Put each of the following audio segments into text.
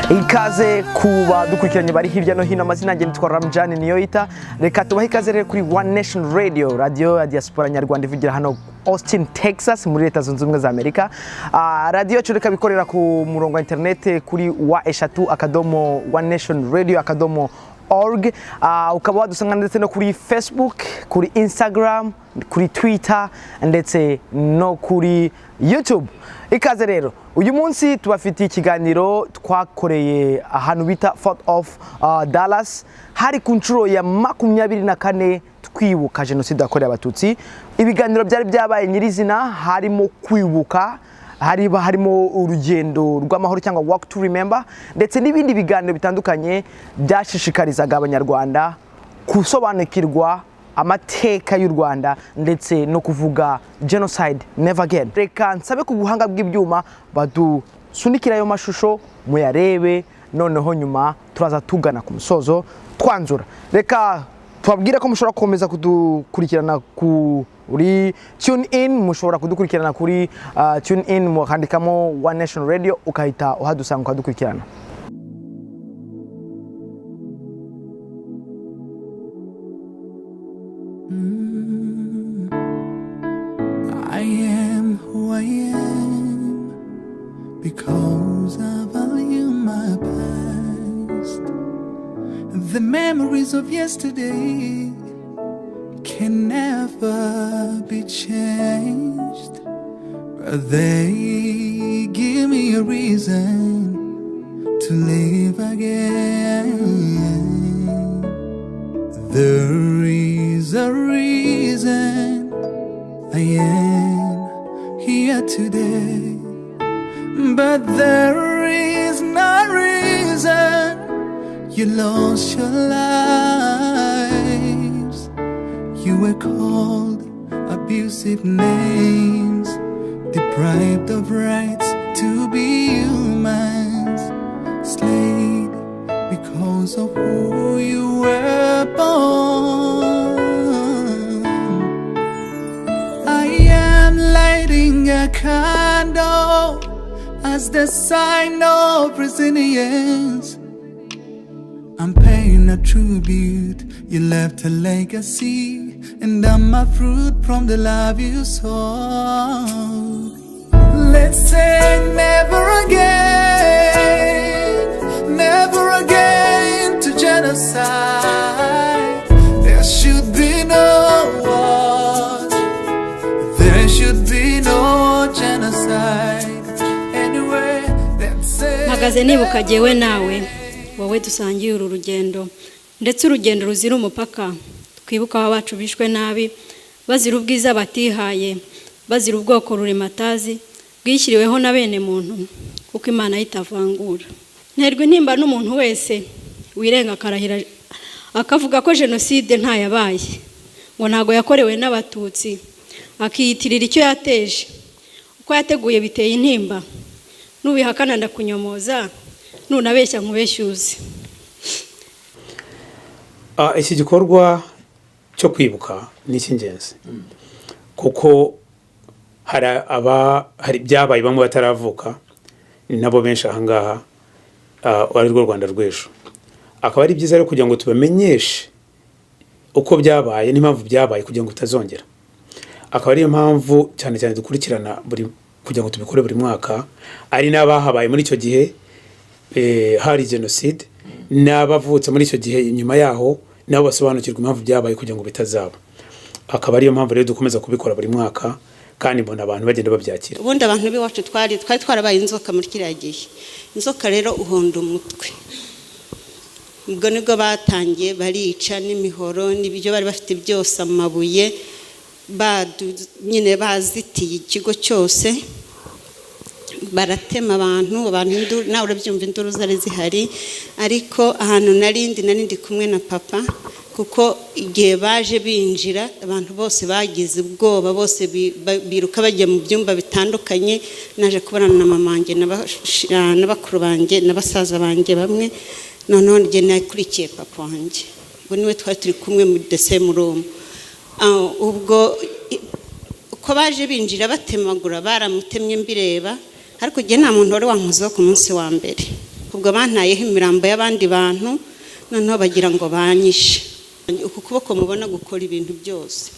Ikaze kuba dukurikiranye bari hirya no hino. Amazina yanjye nitwa Ramjani Niyoyita. Reka tubahe ikaze rero kuri One Nation Radio, radio ya diaspora nyarwanda ivugira hano Austin, Texas, muri Leta Zunze Ubumwe za Amerika. Radiyo yacu reka bikorera ku murongo wa interinete kuri www.onenationradio.org. Ukaba wadusanga ndetse no kuri Facebook, kuri Instagram, kuri Twitter ndetse no kuri YouTube. Ikaze rero. Uyu munsi tubafitiye ikiganiro twakoreye ahantu bita Fort of Dallas. Hari ku nshuro ya 24 twibuka Jenoside yakorewe Abatutsi. Ibiganiro byari byabaye nyirizina harimo kwibuka, hari harimo urugendo rw'amahoro cyangwa Walk to Remember, ndetse n'ibindi biganiro bitandukanye byashishikarizaga Abanyarwanda gusobanukirwa amateka y'u Rwanda ndetse no kuvuga "Genocide never again". Reka nsabe ku buhanga bw'ibyuma badusunikira ayo mashusho muyarebe, noneho nyuma turaza tugana ku musozo twanzura. Reka tubabwire ko mushobora gukomeza kudukurikirana kuri Tune In. Mushobora kudukurikirana kuri Tune In, mukandikamo One Nation Radio, ukahita uhadusanga ukadukurikirana. I am who I am because I value my past. The memories of yesterday can never be changed, but they give me a reason to live again. There is a reason I am here today, but there is no reason you lost your lives. You were called abusive names, deprived of rights to be humans, slayed because of who you were born. I am lighting a candle as the sign of resilience. I'm paying a tribute. You left a legacy, and I'm a fruit from the love you sowed. Let's say never again to genocide. There should be no war. There should be no genocide. Anyway, that's it. Mpagaze nibuka jyewe nawe, wowe dusangiye uru rugendo, ndetse urugendo ruzira umupaka. Twibuka aho abacu bishwe nabi bazira ubwiza batihaye, bazira ubwoko rurema atazi bwishyiriweho na bene muntu, kuko Imana yo itavangura. Nterwa intimba n'umuntu wese wirenga akarahira akavuga ko jenoside ntayabaye, ngo ntabwo yakorewe n'Abatutsi, akiyitirira icyo yateje uko yateguye. Biteye intimba. Nubihakana ndakunyomoza, nunabeshya nkubeshyuze. Iki gikorwa cyo kwibuka ni icy'ingenzi kuko hari aba hari byabaye bamwe bataravuka, ni nabo benshi ahangaha, ari rwo Rwanda rw'ejo. Akaba ari byiza rero kugira ngo tubamenyeshe uko byabaye n'impamvu byabaye kugira ngo bitazongera. Akaba ariyo mpamvu cyane cyane dukurikirana buri kugira ngo tubikore buri mwaka, ari n'abahabaye muri icyo gihe hari jenoside, n'abavutse muri icyo gihe inyuma yaho nabo basobanukirwa impamvu byabaye kugira ngo bitazaba. Akaba ariyo mpamvu rero dukomeza kubikora buri mwaka, kandi mbona abantu bagenda babyakira. Ubundi abantu b'iwacu twari twarabaye inzoka muri kiriya gihe. Inzoka rero uhonda umutwe. Ubwo nibwo batangiye barica n'imihoro n'ibyo bari bafite byose, amabuye, nyine bazitiye ikigo cyose, baratema abantu. Nawe urabyumva, induru zari zihari. Ariko ahantu narindi kumwe na papa, kuko igihe baje binjira abantu bose bagize ubwoba, bose biruka bajya mu byumba bitandukanye. Naje kubonana na mama wanjye na bakuru banjye na basaza banjye bamwe. Noneho njye nakurikiye papa wanjye, ubwo niwe twari turi kumwe muri the same room. Ubwo uko baje binjira batemagura, baramutemye mbireba, ariko igihe nta muntu wari wankozeho ku munsi wa mbere. Ubwo bantayeho imirambo y'abandi bantu, noneho bagira ngo banyishe. Uku kuboko mubona gukora ibintu byose,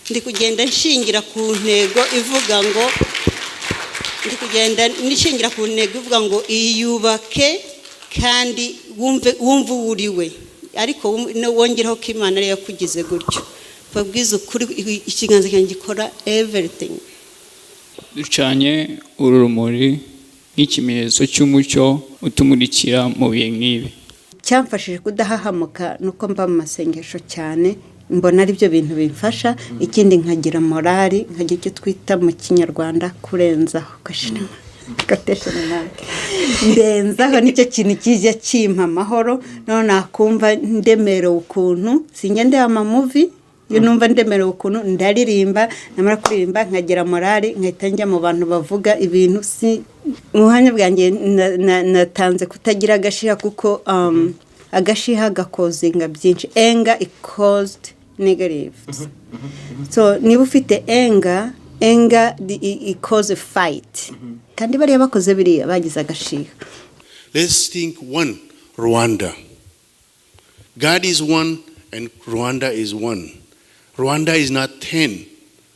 ndi kugenda nshingira ku ntego ivuga ngo, ndi kugenda nishingira ku ntego ivuga ngo iyubake kandi wumve uwo uri we, ariko wongereho ko Imana ariyo yakugize gutyo. Babwize ukuri, ikiganza cyanjye gikora everything. Ducanye uru rumuri nk'ikimenyetso cy'umucyo utumurikira mu bihe nk'ibi. Cyamfashije kudahahamuka ni uko mba mu masengesho cyane, mbona ari byo bintu bimfasha. Ikindi, nkagira morale, nkagira icyo twita mu Kinyarwanda kurenzaho, quotation mark, ndenzaho. Nicyo kintu kijya kimpa amahoro. Noneho nakumva ndemerewe ukuntu, sinjya ndeba ama movie. Iyo numva ndemerewe ukuntu, ndaririmba, namara kuririmba nkagira morale, nkahita njya mu bantu bavuga ibintu. Si mu buhamya bwanjye natanze kutagira agashiha, kuko agashiha gacausinga byinshi. Anger, it caused negatives. So niba ufite anger, anger it cause a fight, kandi bariya bakoze biriya bagize agashiha. Let's think one Rwanda. God is one and Rwanda is one. Rwanda is not 10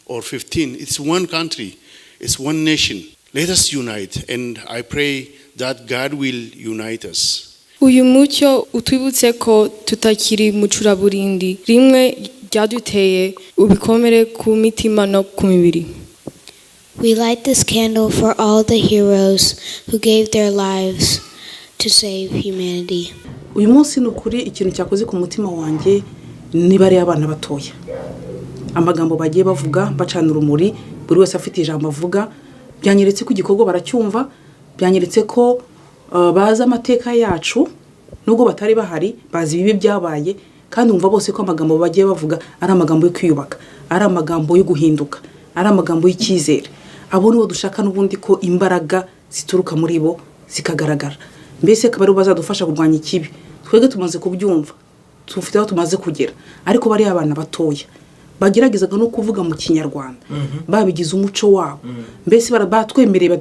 or 15, it's one country, it's one nation. Let us unite, and I pray that God will unite us. Uyu mucyo utwibutse ko tutakiri mu curaburindi rimwe ryaduteye ibikomere ku mitima no ku mibiri. We light this candle for all the heroes who gave their lives to save humanity. Uyu munsi ni ukuri, ikintu cyakoze ku mutima wanjye niba ari abana batoya, amagambo bagiye bavuga bacana urumuri, buri wese afite ijambo avuga, byanyeretse ko igikorwa baracyumva, byanyeretse ko bazi amateka yacu nubwo batari bahari, bazi ibibi byabaye, kandi wumva bose ko amagambo bagiye bavuga ari amagambo yo kwiyubaka, ari amagambo yo guhinduka, ari amagambo y'icyizere. Abo nibo dushaka n'ubundi ko imbaraga zituruka muri bo zikagaragara, mbese akaba aribo bazadufasha kurwanya ikibi. Twebwe tumaze kubyumva, tufite aho tumaze kugera, ariko bariya abana batoya bageragezaga no kuvuga mu Kinyarwanda, babigize umuco wabo, mbese batwemereye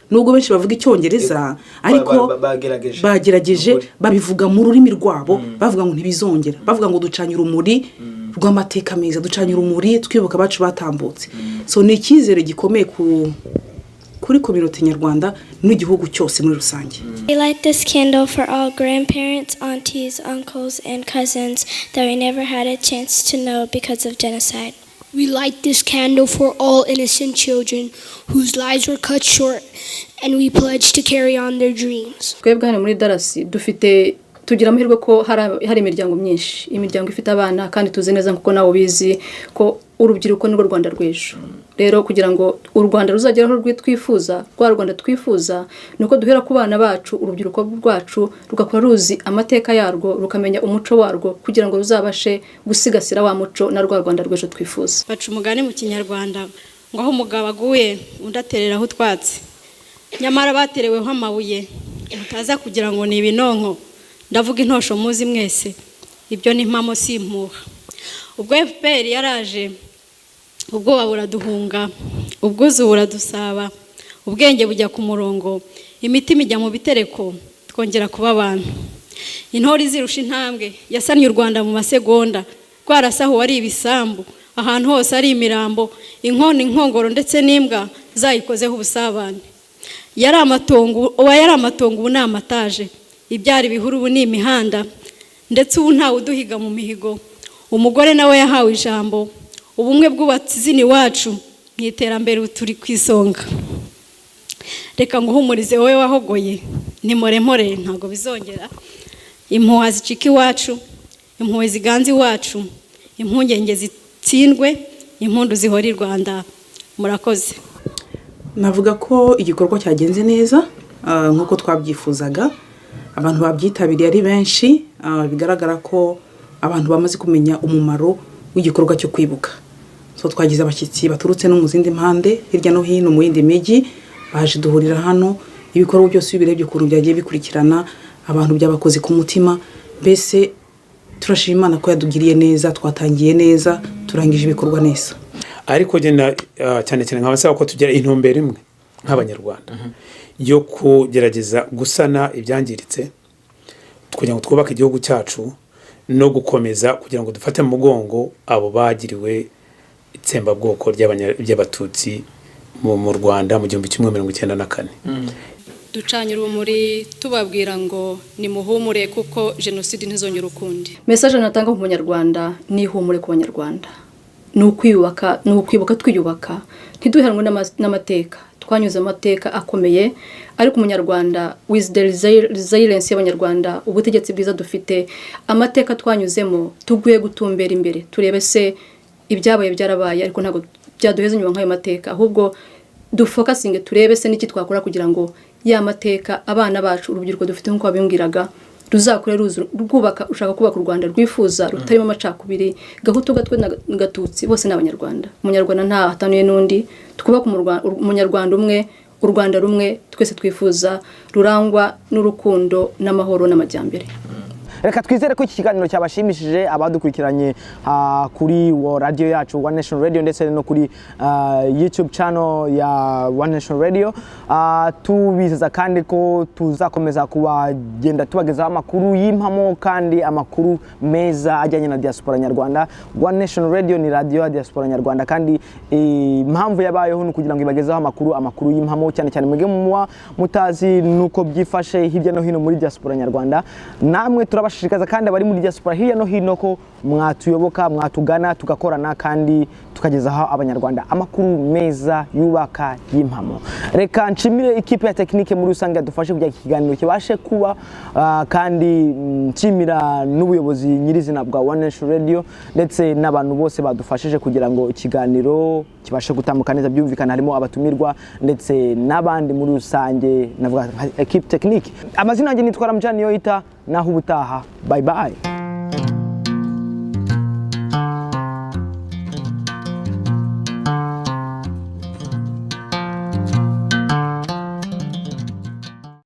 nubwo benshi bavuga Icyongereza, ariko bagerageje. Bagerageje babivuga mu rurimi rwabo, bavuga ngo ntibizongera, bavuga ngo ducanye urumuri rw'amateka meza, ducanye urumuri twibuka abacu batambutse. So ni icyizere gikomeye kuri communauté nyarwanda n'igihugu cyose muri rusange. We light this candle for all grandparents, aunties, uncles, and cousins that we never had a chance to know because of genocide. We light this candle for all innocent children whose lives were cut short, and we pledge to carry on their dreams. Twebwe hano muri Dallas dufite, tugira amahirwe ko hari imiryango myinshi, imiryango ifite abana, kandi tuzi neza, kuko nawe ubizi, ko urubyiruko nirwo Rwanda rw'ejo. Rero kugira ngo u Rwanda ruzagere aho twifuza, rwa Rwanda twifuza, ni uko duhera ku bana bacu, urubyiruko rwacu rugakura ruzi amateka yarwo, rukamenya umuco warwo, kugira ngo ruzabashe gusigasira wa muco na rwa Rwanda rw'ejo twifuza. Baca umugani mu Kinyarwanda ngo aho umugabo aguye undi atereraho utwatsi, nyamara batereweho amabuye. Mutaza kugira ngo ni ibinonko, ndavuga intosho muzi mwese. Ibyo ni impamo, si impuha. Ubwo FPR yaraje, ubwoba buraduhunga, ubwuzu buradusaba, ubwenge bujya ku murongo, imitima ijya mu bitereko, twongera kuba abantu. Intore izirusha intambwe yasannye u Rwanda mu masegonda. Rwarasahuwe ari ibisambu, ahantu hose ari imirambo, inkono, inkongoro ndetse n'imbwa zayikozeho ubusabane. Yari amatongo, uwa yari amatongo ubu ni amataje, ibyari ibihuru ubu ni imihanda, ndetse ubu ntawe uduhiga mu mihigo. Umugore nawe yahawe ijambo, ubumwe bwubatse izina iwacu mu iterambere, ubu turi ku isonga. Reka nguhumurize wowe wahogoye, ni more, ntabwo bizongera. Impuha zicika iwacu, impuhwe ziganza iwacu, impungenge zitsindwe, impundu zihora i Rwanda. Murakoze. Navuga ko igikorwa cyagenze neza nk'uko twabyifuzaga. Abantu babyitabiriye ari benshi, bigaragara ko abantu bamaze kumenya umumaro w'igikorwa cyo kwibuka. So twagize abashyitsi baturutse no mu zindi mpande, hirya no hino mu yindi mijyi, baje duhurira hano. Ibikorwa byose iyo ubirebye ukuntu byagiye bikurikirana, abantu byabakoze ku mutima. Mbese turashima Imana ko yadugiriye neza, twatangiye neza, turangije ibikorwa neza. Ariko genda cyane cyane nkaba nsaba ko tugira intumbero imwe nk'Abanyarwanda. Yo kugerageza gusana ibyangiritse kugira ngo twubake igihugu cyacu no gukomeza kugira ngo dufate mu mugongo abo bagiriwe itsembabwoko ry'Abatutsi mu Rwanda mu 1994. Ducanye urumuri tubabwira ngo nimuhumure, kuko jenoside ntizongera ukundi. Message natanga ku Munyarwanda ni ihumure ku Banyarwanda, ni ukwiyubaka, ni ukwibuka twiyubaka, ntiduheranwe n'amateka. Twanyuze amateka akomeye, ariko Umunyarwanda, with the resilience y'Abanyarwanda, ubutegetsi bwiza dufite, amateka twanyuzemo, tuguye gutumbera imbere, turebe se ibyabaye byarabaye, ariko ntabwo byaduheza inyuma nk'ayo mateka, ahubwo dufocusinge turebe se n'iki twakora kugira ngo ya mateka abana bacu, urubyiruko dufite, nk'uko babimbwiraga, ruzakure ruzi rwubaka, ushaka kubaka u Rwanda rwifuza rutarimo amacakubiri, Gahutu, Gatwe na Gatutsi, bose ni Abanyarwanda. Umunyarwanda nta hataniye n'undi. Twubake Umunyarwanda umwe, u Rwanda rumwe twese twifuza, rurangwa n'urukundo n'amahoro n'amajyambere. Reka twizere ko iki kiganiro cyabashimishije abadukurikiranye kuri wo radio yacu One Nation Radio ndetse no kuri YouTube channel ya One Nation Radio. Tubizeza kandi ko tuzakomeza kubagenda tubagezaho amakuru y'impamo kandi amakuru meza ajyanye na diaspora nyarwanda. One Nation Radio ni radio ya diaspora nyarwanda, kandi impamvu yabayeho ni ukugira ngo ibagezeho amakuru y'impamo, cyane cyane mwebwe muba mutazi nuko byifashe hirya no hino muri diaspora nyarwanda. Namwe turabashishikaza kandi abari muri diaspora hirya no hino ko mwatuyoboka, mwatugana, tugakorana kandi tukagezaho Abanyarwanda amakuru meza yubaka y'impamo. Reka nshimire ikipe ya tekinike muri rusange yadufashe kugira iki kiganiro kibashe kuba, kandi nshimira n'ubuyobozi nyirizina bwa One Nation Radio ndetse n'abantu bose badufashije kugira ngo ikiganiro kibashe gutambuka neza. Byumvikana harimo abatumirwa ndetse n'abandi muri rusange, navuga nka équipe technique. Amazina yanjye nitwa Ramjani Yoita, naho ubutaha, bye bye.